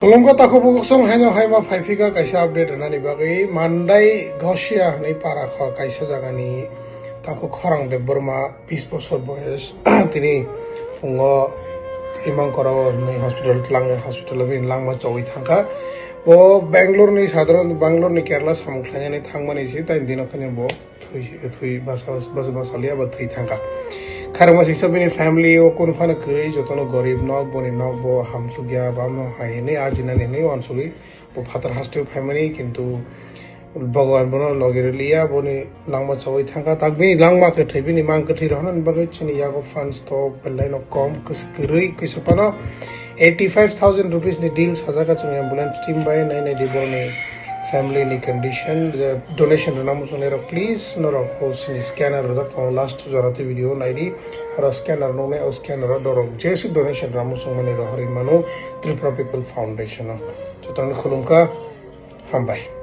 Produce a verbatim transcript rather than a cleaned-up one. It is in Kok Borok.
Kolomko takhuk bukuksong haino haima phaiphika kaisa update rwnani bagwi Mandai Gosia hwnwi para khor kaisa jagani takhuk Khorang Debbarma bis bosor boyes tini phungo Imang Korao hwnwi hospital tlangnai hospital bini langma chowi thangkha. Bo Bangalore ni sadharan Bangalore ni Kerala samung khlainani thangmani se tai dino khani bo thwi thwi basa basa basa liya ba thwi thangkha. Kharma sisa bini family o kun phano kwrwi jotono gorib nok boni nok bo hamsukya bamno hai hwnwi ajinani hwnwi uansugwi bo phatar hasteo phaimani kintu Bhagwan bono logi rwliya boni langma chawi thangkha tak bini langma kwthwi bini mang kwthwi rohornani bagwi chini yago funds to belai no kom kwrwi kisa phano eighty five thousand rupees ni deal sajak chwng ambulance team bai nai nai di boni family ni condition donation rwna muchungnai rok please norok o sini scanner rwjak tongo last jora twi video naidi oro scanner nuknai o scanner o dorok jeswk donation rwna muchungmani rohorwi mano Tripura People Foundation o jotoni khulumkha hambai.